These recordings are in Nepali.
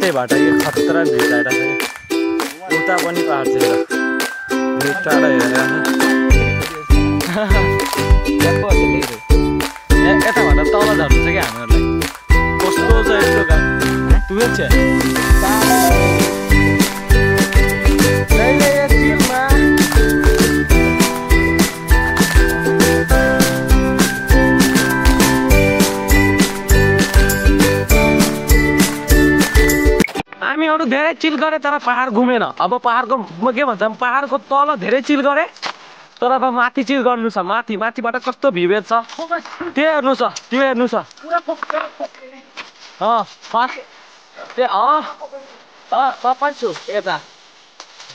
यतैबाट यो खतरा भिड आइरहेको छ उता पनि पहाड छ भिड टाढा यताभन्दा तल झर्नु छ क्या हामीहरूलाई कस्तो छ यस्तो तुगे छ हामीहरू धेरै चिल गरे तर पहाड घुमेन अब पहाडको म के भन्छ पहाडको तल धेरै चिल गरे तर अब माथि चिल गर्नु छ माथिबाट कस्तो भिवेद छ त्यो हेर्नु छ छु यता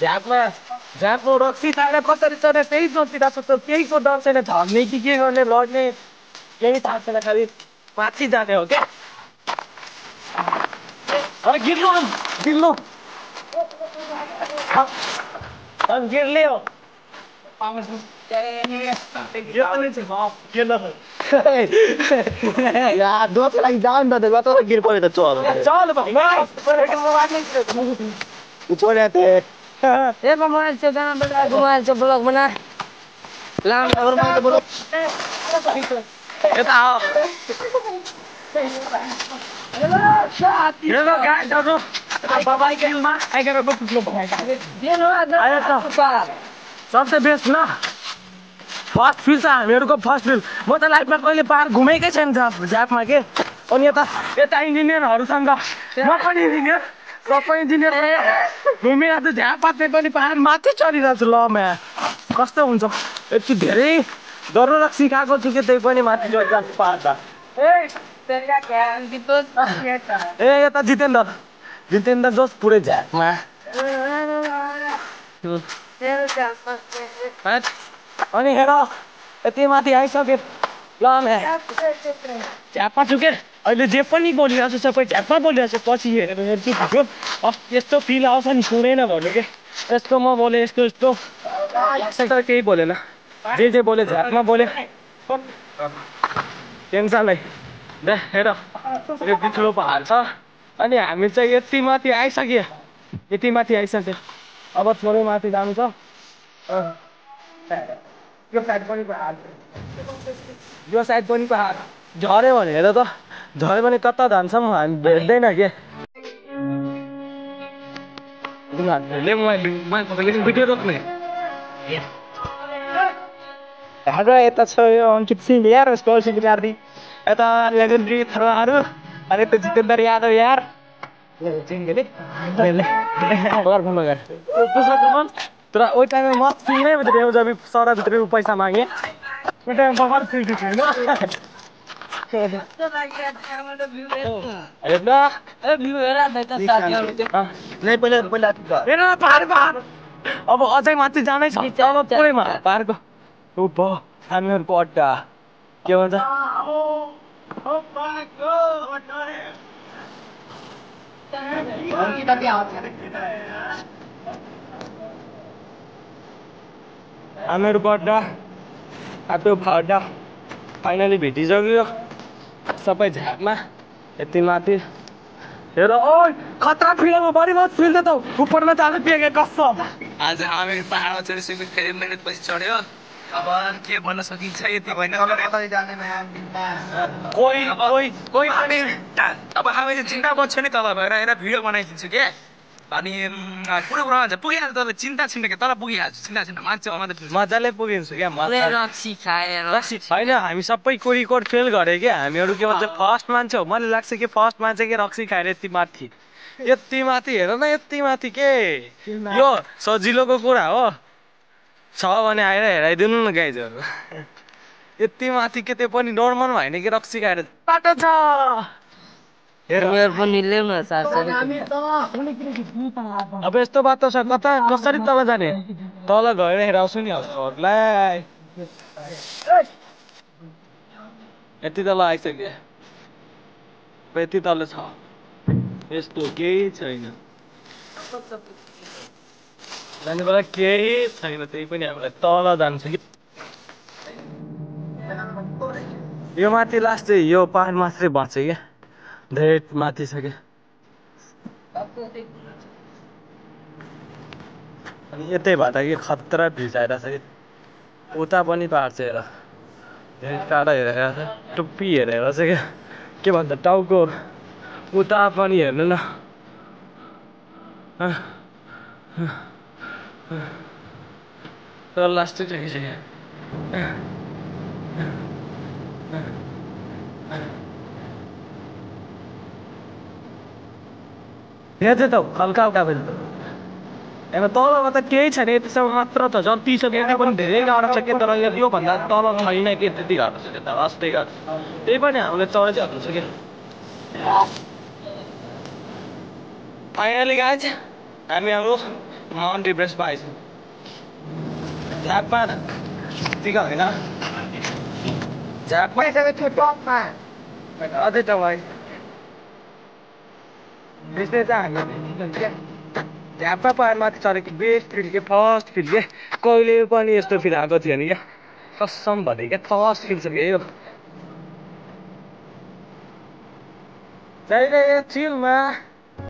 झ्यापमा रक्सी खाएर कसरी चढे त्यही सोचिरहेको छ केहीको डर छैन झर्ने कि के गर्ने लड्ने केही थाहा छैन खालि माथि जाने हो क्या गिर्नु गिर्ले हो दोस्रो लागि जाऊ नि त गिर पऱ्यो त चल छोड्या थिएँ मोबाइल से ब्लॉग बना यता सबसे बेस्ट ल फर्स्ट फिल छ हामीहरूको फर्स्ट फिल म त लाइफमा कहिले पार घुमेकै छैन झ्यापमा के अनि यता इन्जिनियरहरूसँग म पनि इन्जिनियर सबै इन्जिनियर घुमिरहेको छु झ्याप पात्ने पनि पाहाड माथि चढिरहेको छु ल म्या कस्तो हुन्छ यति धेरै डरलाग्दो सिकाएको छु कि त्यही पनि माथि चढिरहेको छु पाहाड यता जितेन्द्र जोस् पुरै झ्यापमा अनि हेर यति माथि आइसक्यो ल झ्यापमा छु के अहिले जे पनि बोलिरहेको छु सबै झ्यापमा बोलिरहेको छु पछि हेरेर हेर्छु भिडियो यस्तो फिल आउँछ नि सुनेन भन्नु के यस्तो म बोलेँ यस्तो केही बोलेन जे बोले झ्यापमा बोले टेन्सन नै हेर यो ठुलो पहाड छ अनि हामी चाहिँ यति माथि आइसक्यो अब थोरै माथि जानु छ यो साइड पनि पहाड झऱ्यो भने हेर त झऱ्यो भने कता जान्छौँ हामी भेट्दैन के भिडियो रोक्ने हाम्रो यता छ यो अङ्कित सिंह यार उसको सिंहदी यता लेजेन्ड्री थरोहरू अनि यता जितेन्द्र यादव यार तर ओइ टाइममा म फिल्मै भित्र जब सडा भित्र पैसा मागेँ त्यो टाइममा बगर फिल्ड छैन अब अझै माथि जानै छ अब पुरैमा पाहाडको हामीहरूको अड्डा के भन्छ हामीहरूको अड्डा त्यो अड्डा फाइनली भेटिसक्यो सबै झ्यापमा यति माथि हेर ओ खतरा फिल्डमा बढी बहुत फिल्ड त उपरमा त आज पिएके कस्तो आज हामी पहाडमा चढिसक्यो फेरि मिनट पछि चढ्यो अब के भन्न सकिन्छ यति होइन कोही पनि अब हामी चिन्ता गर्छ नि तल भएर हेर भिडियो बनाइदिन्छु क्या अनि पुरै कुरा भन्छ पुगिहाल्छ तल चिन्ता छिन्ने क्या तल पुगिहाल्छु चिन्ता छिन्ने मान्छे मजाले पुगिन्छ क्या रक्सी खाएर होइन हामी सबै कोरिकोड फेल गरे क्या हामीहरू के भन्छ फर्स्ट मान्छे हो मलाई लाग्छ कि फर्स्ट मान्छे के रक्सी खाएर यति माथि हेर न यति माथि के यो सजिलोको कुरा हो छ भने आएर हेराइदिनु न गाइजहरू यति माथि के त्यो पनि नर्मल होइन कि रक्सी खाएर बाटो छ पनि ल्याउ न अब यस्तो बाटो छ कता कसरी तल जाने तल गएर हेराउँछु नि हजुरहरूलाई यति तल आइसक्यो यति तल छ यस्तो केही छैन जाने बेला केही छैन त्यही पनि हामीलाई तल जान्छ कि यो माथि लास्ट चाहिँ यो पहाड मात्रै बच्छ क्या धेरै माथि छ क्या अनि यतै भएर कि खतरा भिजाएर छ कि उता पनि पार्छ हेर धेरै टाढा हेरेर छ टुप्पी हेरेर छ क्या के भन्छ टाउको उता पनि हेर्नु न तर लास्टै देखिसक्यो यहाँ चाहिँ त हल्का हल्का भयो यहाँ तलमा त केही छैन यतिसम्म मात्र त जति छ यहाँ पनि धेरै गाह्रो छ के तर योभन्दा तल छैन कि त्यति गाह्रो छ त्यो त अस्ति गाह्रो त्यही पनि हामीले चढै चाहिँ हाल्नु छ कि फाइनली गाइज हामी हाम्रो माउन्ट एभरेस्टमा आइछौँ झापमा टिका होइन झापमा अझै त भाइ त्यस्तै चाहिँ हामी झापा पाहाड माथि चढेको बेस्ट फिल के फर्स्ट फिल के कहिले पनि यस्तो फिल आएको थियो नि क्या कसम भने क्या फर्स्ट फिल छ कि यो चाहिरहेको चिलमा